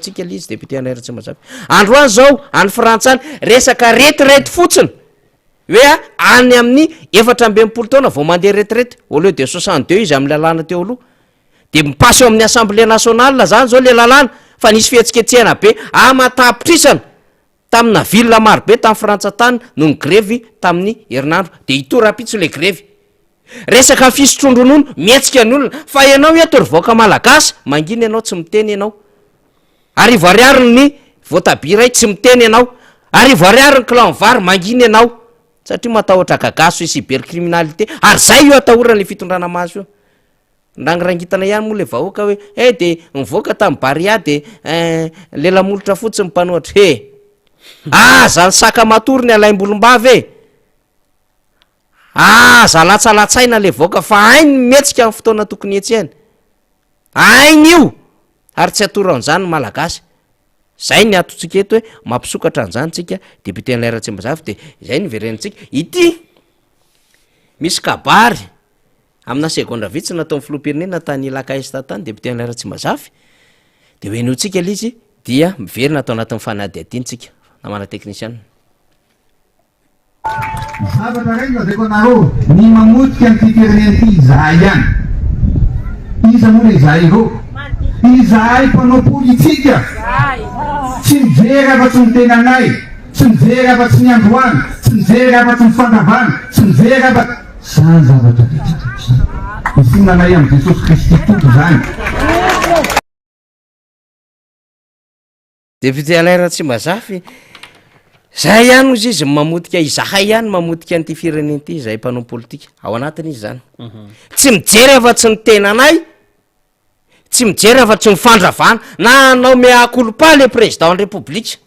Tsika le izy député Alain Ratsimbazafy. Androany zao any Frantsa any resaka retraite fotsiny hoe any amin'ny 64 taona vao mandeha retraite au lieu de 62 izy amin'ny lalàna teo aloha. De mi-passe eo amin'ny assemblée nationale zany zao le lalàna fa nisy fihetsiketsehana be aman-tapitrisany tamina ville marobe tany Frantsa tany no nigrevy tamin'ny herinandro. De hitohy rahampitso le grevy. Resaka fisotroan-dronono, mihetsika ny olona, fa ianao eto ry vahoaka malagasy, mangina ianao tsy miteny ianao. 1000 ariary ny voatabia iray, tsy miteny ianao. 1000 ariary ny kilao vary, mangina ianao. Satria matahotra gagaso sy cybercriminalité, ary zay io atahorana le fitondrana mahazo io. Rangirangitana ihany moa le vahoaka hoe eh de nivoaka tamin'ny Barea de eh lela-molotra fotsiny mpanohatra. He! Aza ny saka matory ny alaim-bolombava e! Aza alatsalatsaina le vahoaka fa hainy ny mihetsika amin'ny fotoana tokony hetsehany. Hainy io! Ary tsy atoro an'izany ny Malagasy. Zay ny atontsika eto hoe mampisokatra an'izany tsika, député Alain Ratsimbazafy de izay no iverenantsika. Ity misy kabary amina segondra vitsy nataon'ny filoham-pirenena tany Ilaka Est tany, député Alain Ratsimbazafy, de ho henointsika le izy dia miverina ato anatin'ny fanadihadiana tsika, namana teknisiana. Zavatra iray no lazaiko anareo, ny mamotika an'ity firenena ity izahay ihany. Iza moa ilay izahay ireo? Izahay mpanao politika. Tsy mijery afa-tsy ny tenanay, tsy mijery afa-tsy ny androany, tsy mijery afa-tsy ny fandravana, tsy mijery afa. Izany zavatra rehetra rehetra izany. Ifonanay amin'i Jesosy Kristy Tompo izany. Député Alain Ratsimbazafy, zay ihany ozy izy mamotika, izahay ihany mamotika an'ity firenena ity, izahay mpanao politika, ao anatiny izy zany. Tsy mijery afa-tsy ny tenanay, tsy mijery afa-tsy ny fandravana, na hanao mea culpa le président ny république.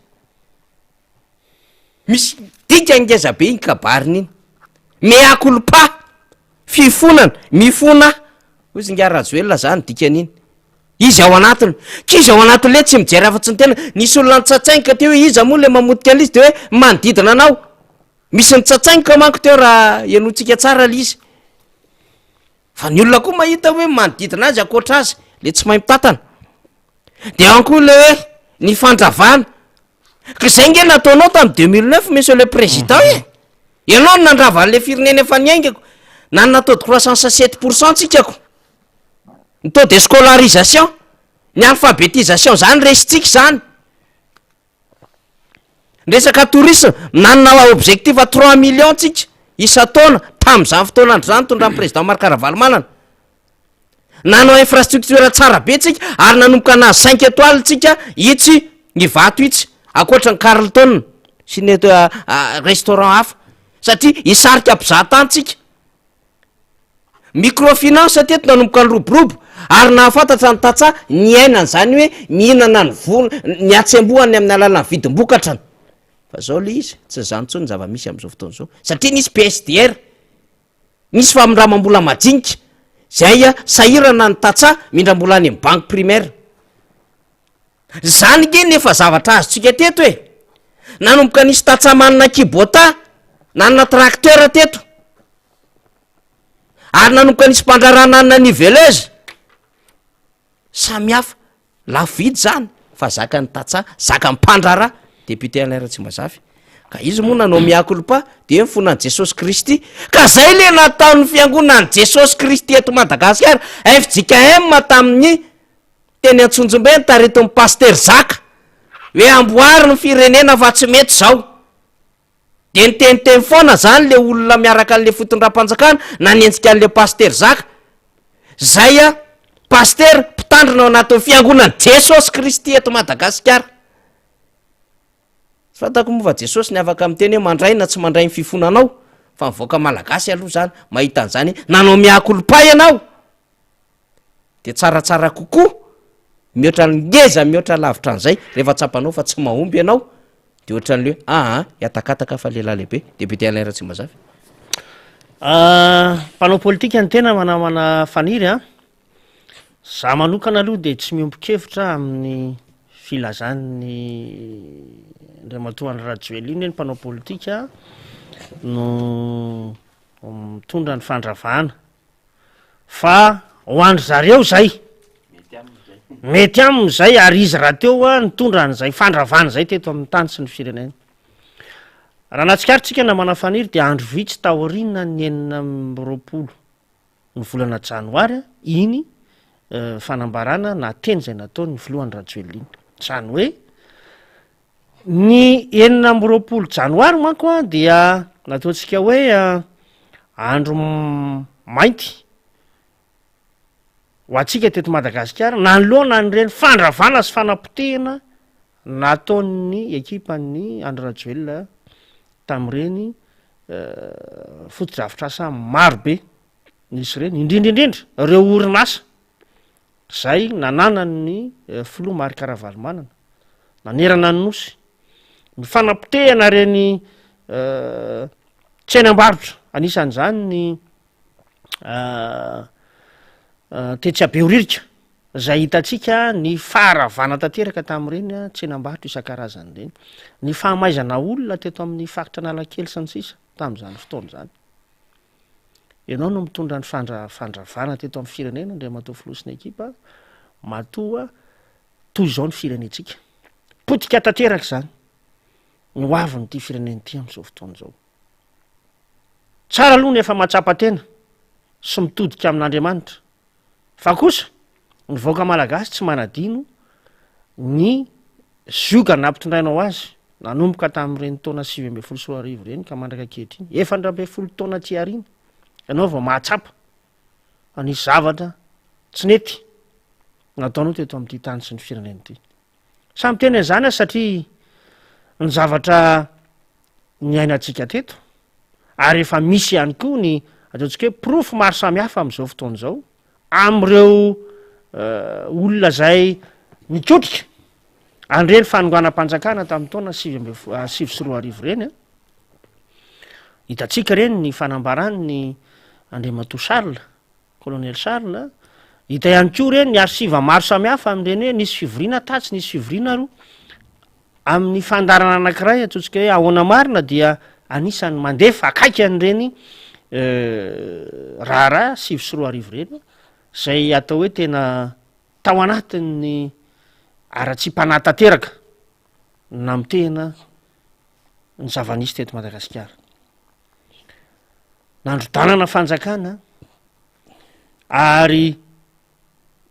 Misy dikany ngeza be iny kabariny iny. Mea culpa, fifonana, mifona aho, hoy ingahy Rajoelina zany dikan'iny. Izy ao anatiny. K'izy ao anatiny le tsy mijery afa-tsy ny tena. Nisy olona nitsatsaingoka teo hoe iza moa le mamotika an'izy de hoe manodidina anao. Misy nitsatsaingoka manko teo raha henointsika tsara le izy. Fa ny olona koa mahita hoe manodidina azy ankoatra azy le tsy mahay mitantana. De ao koa le hoe ny fandravana. Ka zay nge nataonao tamin'ny 2009 monsieur le président e. Ianao no nandrava an'le firenena efa niaingako. Nanana taux de croissance 7% tsika ko. Ny taux de scolarisation, ny alphabétisation zany resintsika zany. Ny resaka tourisme, nanana objectif à 3 millions tsika isan-taona tamin'izany fotoana andro zany nitondran'ny président Marc Ravalomanana. Nanao infrastructure tsara be tsika ary nanomboka nahazo 5 étoiles tsika itsy Ivato itsy ankoatra ny Carlton sy ny restaurant hafa satria hisarika mpizahatany tsika. Microfinance teto nanomboka niroborobo ary nahafantatra ny tantsaha niaina an'izany hoe mihinana ny vola ny hatsembohany amin'ny alalan'ny vidim-bokatrany. Fa zao le izy, tsy zany intsony ny zava-misy amin'izao fotoana izao satria nisy PSDR, nisy famindramam-bola majinika zay sahirana ny tantsaha mindram-bola any amin'ny banque primaire. Zany nge ny efa zavatra azontsika teto e! Nanomboka nisy tantsaha manana kibota, nanana tracteur teto. Ary nanomboka nisy mpandraharaha nanana niveleuse. Samy hafa, lafo vidy zany fa zakan'ny tantsaha, zakan'ny mpandraharaha, député Alain Ratsimbazafy. Ka izy moa nanao mea culpa de hoe mifona an'i Jesosy Kristy. Ka zay le nataon'ny fiangonan'i Jesosy Kristy eto Madagasikara, FJKM tamin'ny teny Antsonjombe notaritin'ny Pasitera Zaka, hoe amboary ny firenena fa tsy mety zao. De niteniteny foana zany le olona miaraka an'le fitondram-panjakana nanenjika an'le Pasitera Zaka, zay a Pasitera mpitandrina ao anatin'ny fiangonan'i Jesosy Kristy eto Madagasikara. Tsy fantako moa fa Jesosy ny afaka miteny hoe mandray na tsy mandray ny fifonanao, fa ny vahoaka malagasy aloha zany mahita an'izany hoe nanao mea culpa ianao. de tsaratsara kokoa mihoatra ny ngeza mihoatra lavitra an'izay rehefa tsapanao fa tsy mahomby ianao de ohatran'le hoe aa hiatakataka fa lehilahy lehibe, député Alain Ratsimbazafy. Ah, mpanao politika ny tena manamana Faniry a. Za manokana aloha de tsy miombon-kevitra amin'ny filazan'ny Andriamatoa Andry Rajoelina hoe ny mpanao politika no mitondra ny fandravana. Fa ho an-dry zareo izay. Mety aminy izay ary izy rahateo nitondra an'izay fandravana izay teto amin'ny tany sy ny firenena. Raha nahatsikaritra isika namana Faniry dia andro vitsy taorian'ny 26 ny volana janoary iny fanambarana na teny izay nataon'ny filoha Andry Rajoelina iny. Izany hoe ny 26 janoary manko dia nataontsika hoe andro mainty ho antsika teto Madagasikara nanoloana an'ireny fandravana sy fanapotehina nataon'ny ekipan'ny Andry Rajoelina tamin'ireny fotodrafitrasa maro be nisy ireny, indrindra indrindra ireo orinasa izay nananan'ny filoha Marc Ravalomanana nanerana ny Nosy, ny fanapotehana ireny tsenam-barotra anisan'izany ny Tetsy Behoririka, izay hitantsika ny faharavana tanteraka tamin'ireny tsenam-barotra isan-karazany ireny, ny fahamaizana olona teto amin'ny faritra Analakely sy ny sisa tamin'izany fotoana izany. Ianao no mitondra ny fandra- fandravana teto amin'ny firenena, Andriamatoa Filoha sy ny ekipa, matoa toy izao ny firenentsika. Potika tanteraka izany ny hoavin'ity firenena ity amin'izao fotoana izao. Tsara aloha ny efa mahatsapa tena sy mitodika amin'Andriamanitra. Fa kosa, ny vahoaka malagasy tsy manadino ny zioga nampitondrainao azy nanomboka tamin'ireny taona 2019 ireny ka mandraka ankehitriny. 14 taona aty aoriana, ianao vao mahatsapa fa nisy zavatra tsy nety nataonao teto amin'ity tany sy ny firenena ity. Samy miteny an'izany aho satria ny zavatra niainantsika teto ary efa misy ihany koa ny ataontsika hoe porofo maro samihafa amin'izao fotoana izao amin'ireo olona izay nikotrika an'ireny fanonganam-panjakana tamin'ny taona sivy amby fo- 2009 ireny an. Hitantsika ireny ny fanambaran'ny Andriamatoa Charles, Colonel Charles, hita ihany koa ireny ny archive maro samihafa amin'ireny hoe nisy fivoriana tatsy, nisy fivoriana aroa. Amin'ny fandaharana anankiray antsointsika hoe ahoana marina dia anisan'ny mandefa akaiky an'ireny raharaha 2009 ireny izay atao hoe tena tao anatin'ny haratsiam-panahy tanteraka namotehina ny zava-nisy teto Madagasikara. Nandrodanana fanjakana ary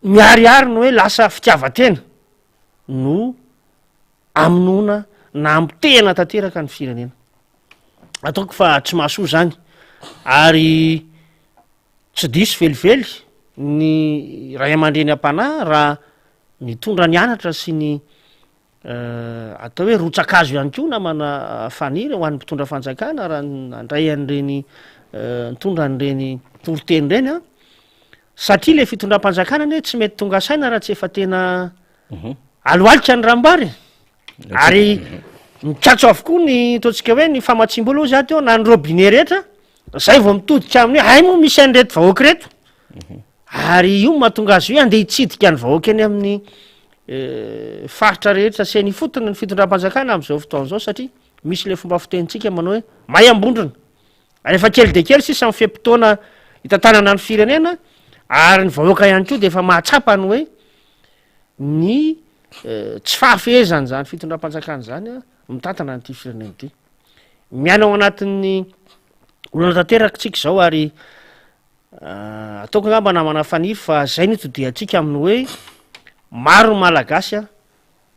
miharihary ny hoe lasa fitiavan-tena no amonoana na amotehana tanteraka ny firenena. Ataoko fa tsy mahasoa zany ary tsy diso velively ny ray aman-dreny am-panahy raha nitondra ny anatra sy ny Atao hoe rotsa-kazo ihany koa namana Faniry ho an'ny mpitondra fanjakana raha nandray an'ireny nitondra an'ireny toriteny ireny an, satria le fitondram-panjakana anie tsy mety tonga saina raha tsy efa tena alohalika ny ranombary e. Ary mikatso avokoa ny ataontsika hoe ny famatsiam-bola hozy aho teo na ny robinet rehetra, zay vao mitodika amin'ny hoe hay moa misy an'ireto vahoaka ireto. Ary io no mahatonga azy hoe andeha hitsidika ny vahoaka eny amin'ny faritra rehetra sy eny ifotony ny fitondram-panjakana amin'izao fotoana izao satria misy ilay fomba fitenintsika manao hoe may ambondrona. Ary efa kely dia kely sisa ny fe-potoana hitantanana ny firenena ary ny vahoaka ihany koa dia efa mahatsapa ny hoe ny tsy fahafehezana izany fitondram-panjakana izany mitantana an'ity firenena ity. Miaina ao anatin'ny olana tanteraka tsika izao ary Ataoko angamba namana Faniry fa zay no itodihantsika amin'ny hoe maro ny Malagasy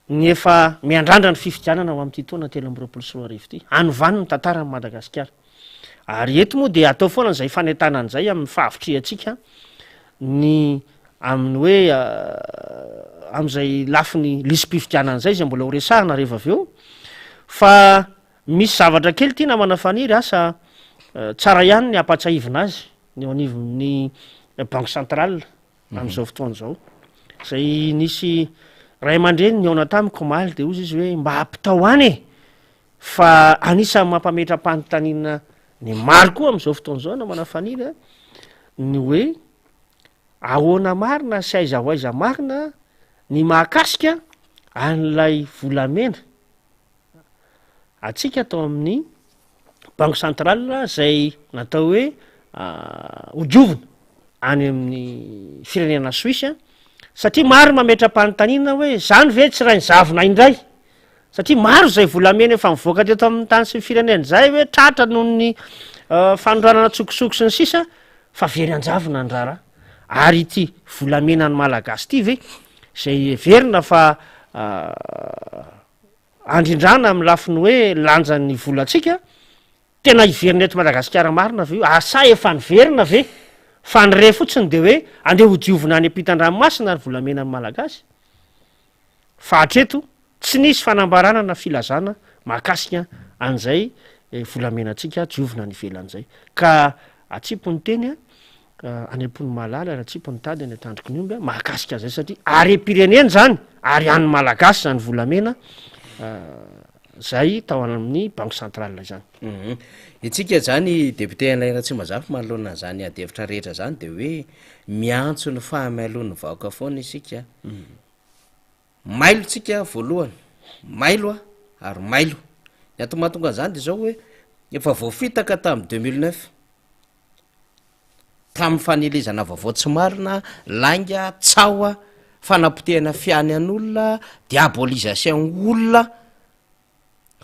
ny efa miandrandra ny fifidianana ho amin'ity taona 2023 ity, hanovany ny tantaran'i Madagasikara. Ary eto moa dia atao foana izay fanentanana izay amin'ny fahavitrihantsika ny amin'ny hoe amin'izay lafiny lisi-pifidianana izay, izay mbola ho resahana rehefa avy eo fa Misy zavatra kely ity namana Faniry asa tsara ihany ny hampatsiahivina azy ny eo anivon'ny banque centrale amin'izao fotoana izao. Izay nisy ray aman-dreny nihaona tamiko omaly dia hozy izy hoe mba ampitao any e! Fa anisan'ny mampametra-panontaniana ny maro koa amin'izao fotoana izao namana Faniry a, ny hoe ahoana marina sy aiza ho aiza marina ny mahakasika an'ilay volamena antsika tao amin'ny banque centrale izay natao hoe hodiovina any amin'ny firenena Suisse. Satria maro mametra-panontaniana hoe izany ve tsy rainizavona indray? Satria maro izay volamena efa nivoaka teto amin'ny tany sy ny firenena izay hoe tratra noho ny fanondranana an-tsokosoko sy ny sisa fa very an-javona ny raharaha. Ary ity volamenan'ny Malagasy ity ve izay heverina fa andrindrana amin'ny lafiny hoe lanjan'ny volantsika, Tena hiverina eto Madagasikara marina ve io? Ary sa efa niverina ve? Fa ny re fotsiny dia hoe andeha ho diovina any ampitan-dranomasina ny volamenan'ny Malagasy. Fa hatreto tsy nisy fanambarana na filazana mahakasika an'izay volamenantsika diovina any ivelany izay. Ka atsipy ny teny any am-pon'ny mahalala ary atsipy ny tady any an-tandroky ny omby mahakasika an'izay satria harem-pirenena izany ary an'ny Malagasy izany volamena izay tao amin'ny banque centrale izany. Itsika izany député Alain Ratsimbazafy manoloana an'izany ady hevitra rehetra izany dia hoe miantso ny fahamailoan'ny vahoaka foana isika. Mailo tsika voalohany, mailo a, ary mailo. Ny antony mahatonga an'izany dia izao hoe efa voafitaka tamin'ny 2009. Tamin'ny fanelezana vaovao tsy marina, lainga, tsaho, fanapotehana fiainan'olona, diabolisation olona,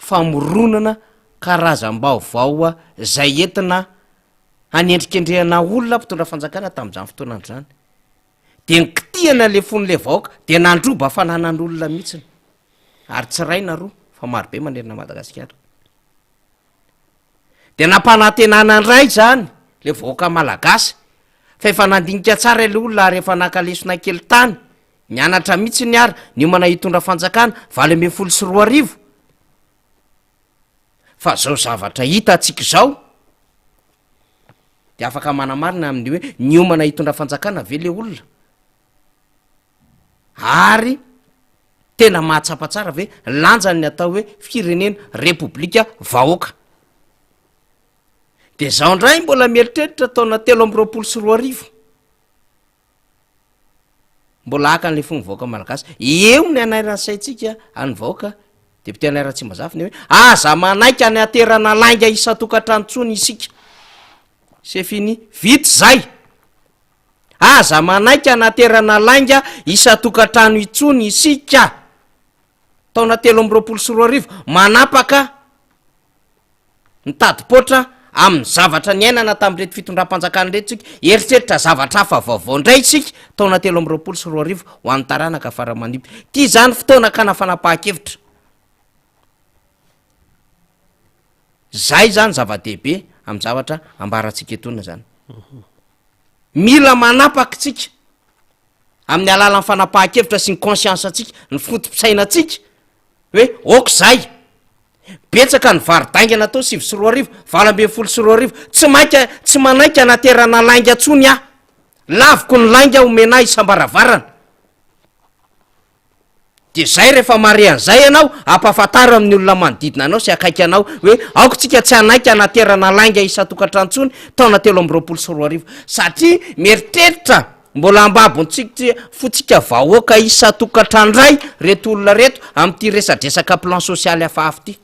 famoronana karazam-baovao izay entina hanendrikendrehana olona mpitondra fanjakana tamin'izany fotoana izany. Dia nikitihana le fon'le vahoaka, dia nandroba fananan'olona mihitsiny. Ary tsy iray na roa fa marobe manerana Madagasikara. Dia nampanantenana indray izany le vahoaka malagasy fa efa nandinika tsara ilay olona ary efa naka lesona kely tany, nianatra mihitsiny ary niomana hitondra fanjakana 2018. Fa zao zavatra hitantsika izao de afaka manamarina amin'ny hoe niomana hitondra fanjakana ve le olona? Ary tena mahatsapa tsara ve lanjany ny atao hoe firenena, repoblika, vahoaka? De zao ndray mbola mieritreritra taona 2023, mbola haka an'le fon'ny vahoaka malagasy, eo ny hanairan'ny saintsika an'ny vahoaka, député Alain Ratsimbazafy ny hoe aza manaiky hanaterana lainga isan-tokantrano intsony isika, c'est fini, vita zay! Aza manaiky hanaterana lainga isan-tokantrano intsony isika. Taona 2023, manapaka ny tadi-poatra amin'ny zavatra niainana tamin'ireto fitondram-panjakana ireto isika. Eritreritra zavatra hafa vaovao indray isika taona 2023 ho an'ny taranaka fara aman-dimby. Ity izany fotoana hakana fanapahan-kevitra. Izay izany zava-dehibe amin'ny zavatra ambarantsika etoana izany. Mila manapaka tsika amin'ny alalan'ny fanapahan-kevitra sy ny conscience antsika, ny foto-pisainantsika hoe ok zay, betsaka ny varo-daingana tao 2009, 2018, tsy maika, tsy manaiky anaterana lainga tsony aho, laviko ny lainga omena ahy isam-baravarana. De zay rehefa mahare an'izay ianao, ampahafantaro amin'ny olona manodidina anao sy akaiky anao hoe aoka tsika tsy hanaiky hanaterana lainga isan-tokantrano intsony taona 2023 satria mieritreritra mbola ambabontsika fotsika vahoaka isan-tokantrano indray reto olona reto amin'ity resadresaka plan social hafahafa ity.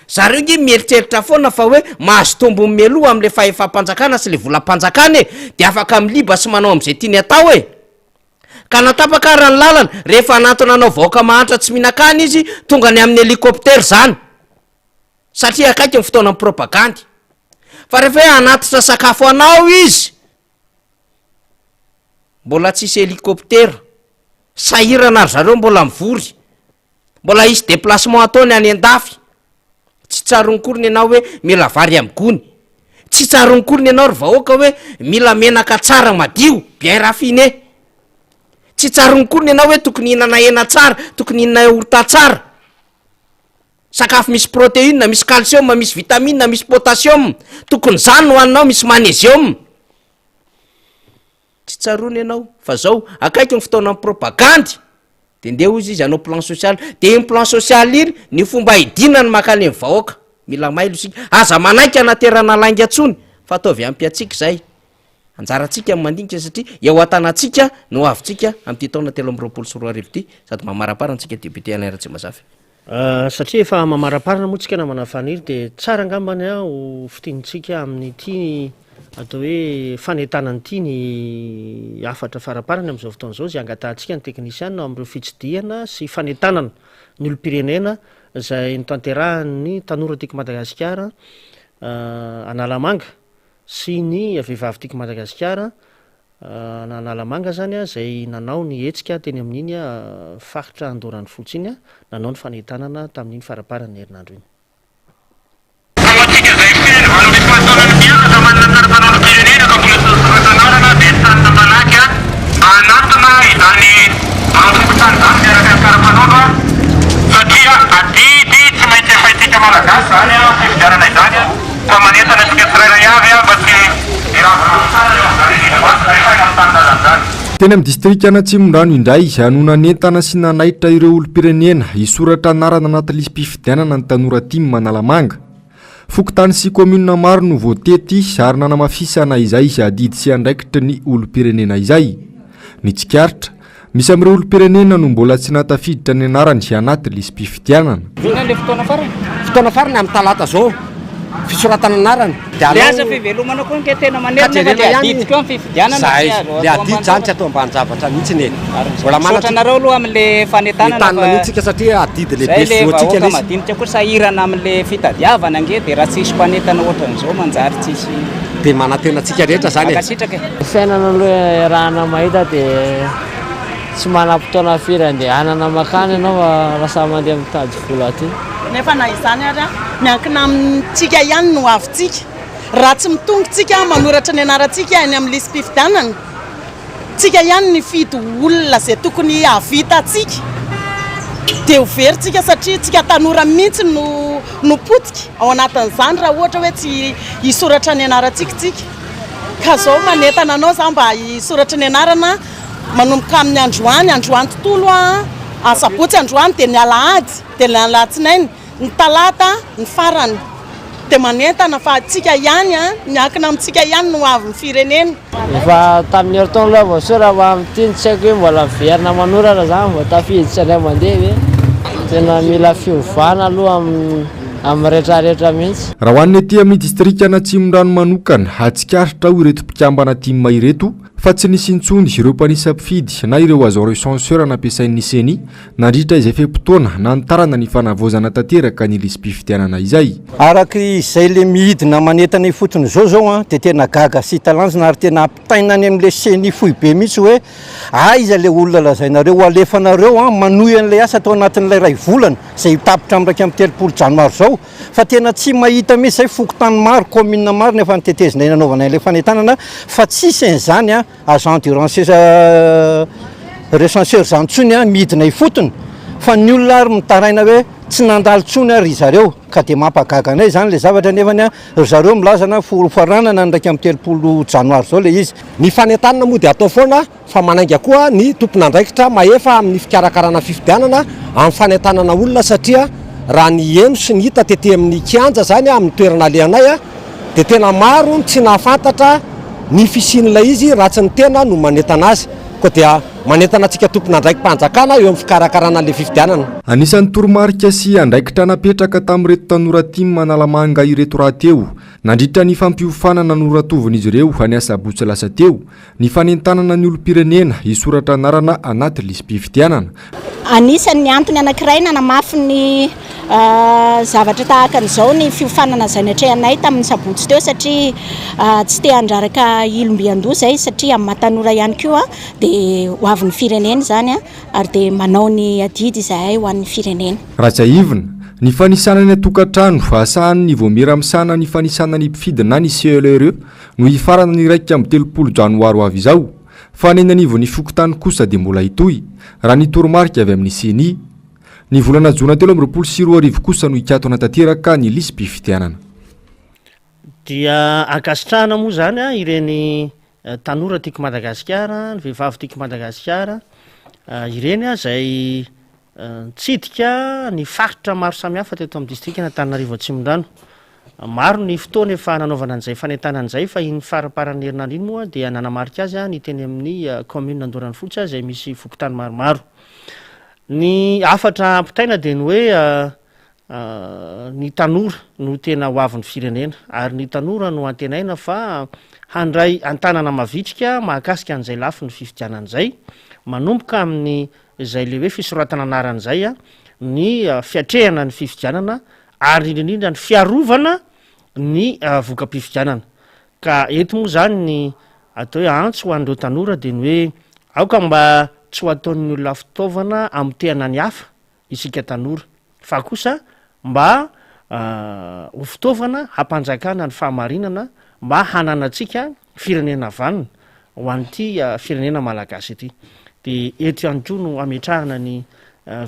Zareo nge mieritreritra foana fa hoe mahazo tombony mialoha amin'le fahefam-panjakana sy le volam-panjakana e, de afaka miliba sy manao amin'izay tiany atao e. Ka na tapaka ara ny lalana, rehefa hanantona anao vahoaka mahantra tsy mihinan-kany izy, tonga any amin'ny hélicoptère zany. Satria akaiky ny fotoanan'ny propagandy. Fa rehefa hoe hanatitra sakafo anao izy, mbola tsisy hélicoptère. Sahirana ry zareo mbola mivory. Mbola hisy déplacement ataony any an-dafy. Tsy tsaroany kory ny anao hoe mila vary amin'ny gony. Tsy tsaroany kory ny anao ry vahoaka hoe mila menaka tsara madio, bien raffiné. Tsy tsaroany kory ny anao hoe tokony hihinana hena tsara, tokony hihinana yaourt tsara. Sakafo misy protéine, misy calcium, misy vitamine, misy potassium. Tokony izany no haninao, misy magnésium. Tsy tsaroany ianao fa zao akaiky ny fotoanan'ny propagandy de ndeha hozy izy hanao plan social de iny plan social iny ny fomba hidinany makany amin'ny vahoaka mila mailo isika aza manaiky anaterana lainga tsony fa ataovy ampy antsika izay anjarantsika ny mandinika satria eo an-tanantsika no avintsika amin'ity taona 2023 ity sady mamaraparana antsika député Alain Ratsimbazafy. Satria efa mamaraparana moa tsika namana Faniry dia tsara angambany ho fintinintsika amin'ity. atao hoe fanentanana ity ny hafatra faraparany amin'izao fotoana izao izay angatahantsika ny teknisiana amin'ireo fitsidihana sy fanentanana ny olom-pirenena izay notanterahan'ny Tanora Tiako Madagasikara Analamanga sy ny Vehivavy Tiako Madagasikara Analamanga izany izay nanao ny hetsika teny amin'iny faritra Andoharanofotsy iny, nanao ny fanentanana tamin'iny faramparan'ny herinandro iny. Ho antsika izay feno 18 taona no mianatra manana kara-panondrom-pirenena ka mbola tsy nisoratra anarana dia entanina malaky mba hanatona izany biraom-pokontany izany miaraka amin'ny kara-panondro satria adidy tsy maintsy efaintsika Malagasy izany fifidianana izany ka manentana antsika tsirairay avy mba tsy hiraviravy tsara eo amin'izany adidy masina efaina amin'ny tanindrazana izany. Teny amin'ny distrikan'Atsimondrano indray no nanentana sy nanaitra ireo olom-pirenena hisoratra anarana anaty lisi-pifidianana ny tanora tim Analamanga. Fokontany sy kaominina maro no voatety ary nanamafisana izay adidy sy andraikitry ny olom-pirenena izay. Ny tsikaritra, Misy amin'ireo olom-pirenena no mbola tsy nahatafiditra ny anarany anaty lisi-pifidianana. Inona ilay fotoana farany? Fotoana farany amin'ny talata izao, fisoratana anarana. Dia aleo. Ilay asa fivelomana koa ange tena manerana fa ilay adidy koa amin'ny fifidianana tsy azo atao. Ilay adidy izany tsy atao ambanin-javatra mihitsy e. Mbola manana. Misaotra anareo aloha amin'ilay fanentanana fa. Entanina mihitsy isika satria adidy lehibe sy zo antsika ilay izy. Izay ilay vahoaka madinika koa sahirana amin'ilay fitadiavana ange dia raha tsisy mpanentana ohatran'izao manjary tsisy. Dia manantena antsika rehetra izany e. Mankasitraka e. Ny fiainana aloha iarahana mahita dia tsy manam-potoana firy andehanana mankany ianao fa lasa mandeha mitady vola aty. Nefa na izany ary, miankina amintsika ihany ny hoavintsika. Raha tsy mitonga tsika manoratra ny anarantsika any amin'ny lisi-pifidianana, tsika ihany ny hifidy olona izay tokony hahavita antsika dia ho very tsika satria tsika tanora mihitsy no no potika ao anatin'izany raha ohatra hoe tsy hisoratra ny anarantsika tsika. Ka zao manentana anao za mba hisoratra ny anarana manomboka amin'ny androany, androany tontolo a, asabotsy androany dia ny alahady dia ny alatsinainy, ny talata ny farany. Dia manentana fa tsika ihany a, miankina amintsika ihany ny ho avin'ny firenena. Efa tamin'ny herintaona aloha vao soratra fa amin'ity no tsy haiko hoe mbola miverina manoratra zany vao tafiditra indray mandeha ve? Tena mila fiovana aloha amin'ny amin'ny retraretra mihitsy. Raha ho an'ny aty amin'ny distrikan'Atsimondrano manokana, tsikaritra ho ireto mpikambana tim ireto fa tsy nisy intsony ireo mpanisa mpifidy na ireo agent recenseur nampiasain'ny Ceni nandritra izay fe-potoana nanitarana ny fanavaozana tanteraka ny lisi-pifidianana izay. Araka izay le mihidina manentana ifotony izao zao an, dia tena gaga sy talanjona ary tena ampitaina any amin'ilay ceni foibe mihitsy hoe aiza ilay olona lazainareo ho alefanareo an, manohy an'ilay asa tao anatin'ilay iray volana izay ho tapitra amin'ny 31 janoary izao fa tena tsy mahita mihitsy izay, fokontany maro, commune maro no efa notetezinay nanaovanay an'ilay fanentanana fa tsisy an'izany an. Agent du recenseur zany tsony an, midina ifotony fa ny olona ary mitaraina hoe tsy nandalo tsony ary ry zareo ka dia mampagaga anay zany le zavatra nefany an ry zareo milaza na hofaranana ny 31 janoary zao le izy. Ny fanentanana moa dia atao foana fa manainga koa ny tompon'andraikitra mahefa amin'ny fikarakarana fifidianana amin'ny fanentanana olona satria raha ny heno sy ny hita tety amin'ny kianja zany amin'ny toerana alehanay dia tena maro ny tsy nahafantatra ny fisian'ilay izy raha tsy ny tena no manentana azy. Koa dia manentana antsika tompon'andraiki-panjakana eo amin'ny fikarakarana an'ilay fifidianana. Anisan'ny toromarika sy andraikitra napetraka tamin'ireto tanora tim Analamanga ireto rahateo nandritra ny fampiofanana noratovin'izy ireo ny asabotsy lasa teo Ny fanentanana ny olom-pirenena hisoratra anarana anaty lisi-pifidianana. Anisan'ny antony anankiray nanamafy ny zavatra tahaka an'izao ny fiofanana izay natrehanay tamin'ny sabotsy teo satria tsy te handraraka ilom-by an-doha izay satria amin'ny maha tanora ihany koa dia ho avin'ny firenena izany ary dia manao ny adidy izahay ho an'ny firenena. Raha tsiahivina, ny fanisana ny an-tokantrano sahanin'ny Vaomiera misahana ny fanisana ny mpifidy na ny CLRE no hifarana ny 31 janoary ho avy izao, fa ny eny anivon'ny fokontany kosa dia mbola hitohy, raha ny toromarika avy amin'ny Ceni. Ny volana jona 2023 kosa no hikatona tanteraka ny lisi-pifidianana. Dia ankasitrahana moa izany ireny tanora tiako Madagasikara, ny vehivavy tiako Madagasikara ireny izay nitsidika ny faritra maro samihafa teto amin'ny distrikan'Antananarivo Atsimondrano. Maro ny fotoana efa nanaovana an'izay fanentanana izay fa iny faramparan'ny herinandro iny moa dia nanamarika azy ny teny amin'ny kaominina Andoharanofotsy izay misy fokontany maromaro. Ny hafatra ampitaina dia ny hoe ny tanora no tena ho avin'ny firenena ary ny tanora no antenaina fa handray an-tanana mavitrika mahakasika an'izay lafiny fifidianana izay, manomboka amin'ny izay le hoe fisoratana anarana izay, ny fiatrehana ny fifidianana ary indrindra indrindra ny fiarovana ny voka-pifidianana. Ka eto moa izany ny atao hoe antso ho an'ireo tanora dia ny hoe aoka mba tsy ho ataon'ny olona fitaovana hamotehana ny hafa isika tanora fa kosa mba ho fitaovana hampanjakana ny fahamarinana mba hananantsika firenena vanona ho an'ity firenena malagasy ity. Dia eto ihany koa no hametrahana ny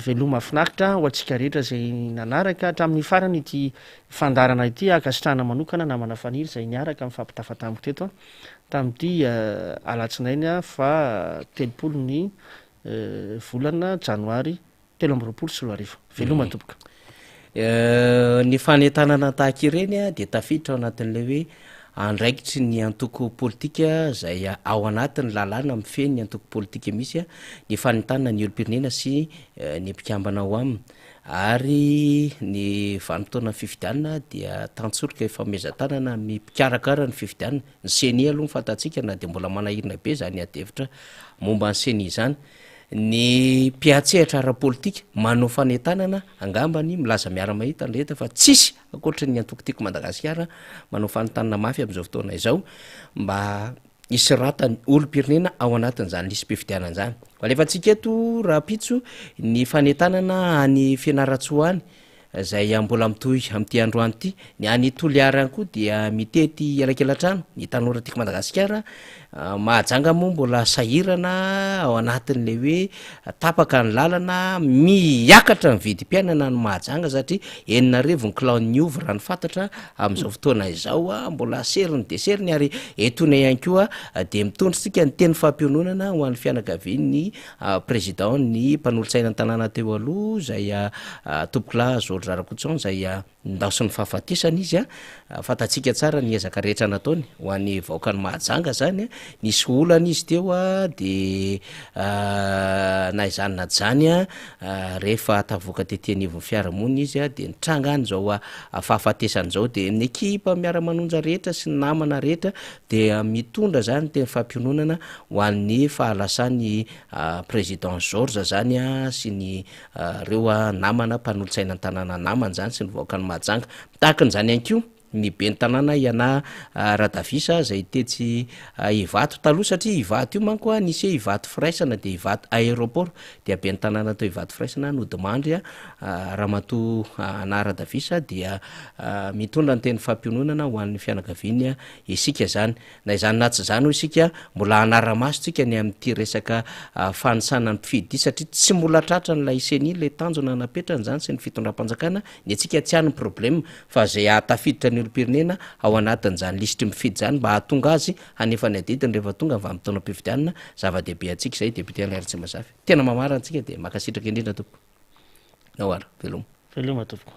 veloma finaritra ho antsika rehetra izay nanaraka hatramin'ny farany ity fandaharana ity. Ankasitrahana manokana namana Faniry izay niaraka nifampitafa tamiko teto tamin'ity alatsinainy faha 30 ny volana janoary 2023. Veloma tompoko. Ny fanentanana tahaka ireny dia tafiditra ao anatin'ilay hoe andraikitry ny antoko politika izay ao anatin'ny lalàna mifehy ny antoko politika misy ny fanentanana ny olom-pirenena sy ny mpikambana ao aminy. Ary ny vanim-potoanan'ny fifidianana dia tantsoroka ifanomezan-tanana amin'ny mpikarakara ny fifidianana. Ny ceni aloha no fantatsika na dia mbola manahirana be izany adihevitra momba ny ceni izany. Ny mpiantsehatra ara-politika manao fanentanana angambany milaza miara-mahita ny rehetra fa tsisy ankoatry ny antoko Tiako Madagasikara manao fanentanana mafy amin'izao fotoana izao mba hisoratan'ny olom-pirenena ao anatin'izany lisi-pifidianana izany. Alefantsika eto rahampitso ny fanentanana any Fianarantsoa any. Izay mbola mitohy amin'ity androany ity. Ny any Toliara any koa dia mitety elakelan-trano ny tanora tiako Madagasikara. Mahajanga moa mbola sahirana ao anatin'ilay hoe tapaka ny lalana, miakatra ny vidim-piainana any Mahajanga satria 6000 ny kilaon'ny ovy raha ny fantatra amin'izao fotoana izao. Mbola seriny dia seriny ary etoana ihany koa dia mitondra isika ny teny fampiononana ho an'ny fianakavian'ny Président ny mpanolotsaina ny tanàna teo aloha izay Tompokolahy Georges Rakotoson izay nindaosin'ny fahafatesana izy. Fantatsika tsara ny ezaka rehetra nataony ho an'ny vahoakan'i Mahajanga izany. Nisy olana izy teo dia na izany na tsy izany rehefa tavoaka tety anivon'ny fiarahamonina izy dia nitranga an'izao fahafatesana izao. Dia ny ekipa miara-manonja rehetra sy ny namana rehetra dia mitondra izany teny fampiononana ho an'ny fahalasan'i Président Georges zany sy ny reo namana mpanolotsaina ny tanàna namany zany sy ny vahoakan'i Mahajanga. Tahaka an'izany ihany koa ny ben'ny tanàna Iana Radavisa izay tetsy Ivato taloha satria Ivato io manko nisy hoe Ivato firaisana dia Ivato aéroport dia ben'ny tanàna tao Ivato firaisana nodimandry Ramatoa Ana Radavisa dia mitondra ny teny fampiononana ho an'ny fianakaviany isika izany. Na izany na tsy izany hoy isika, mbola hanara-maso tsika ny amin'ity resaka fanisana ny mpifidy ity satria tsy mbola tratran'ilay ceni ilay tanjona napetrany izany sy ny fitondram-panjakana, ny antsika tsy any ny problème fa izay hahatafiditra ny olom-pirenena ao anatin'izany lisitry ny mpifidy izany mba hahatonga azy hanefa ny adidiny rehefa tonga ny vanim-potoanam-pifidianana, zava-dehibe antsika izay Député Alain Ratsimbazafy. Tena mamarana antsika dia mankasitraka indrindra tompoko. Ao ary, veloma. Veloma tompoko.